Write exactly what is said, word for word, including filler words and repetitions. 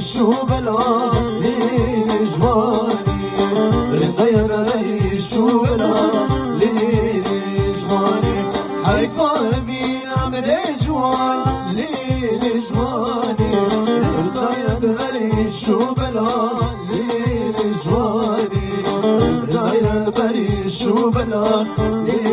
Şûbela lê jwanî, rindaya berî şûbela lê jwanî. Heyfa emîna min ê ciwan lê jwanî, rindaya berî şûbela lê jwanî. Rindaya berî şûbela lê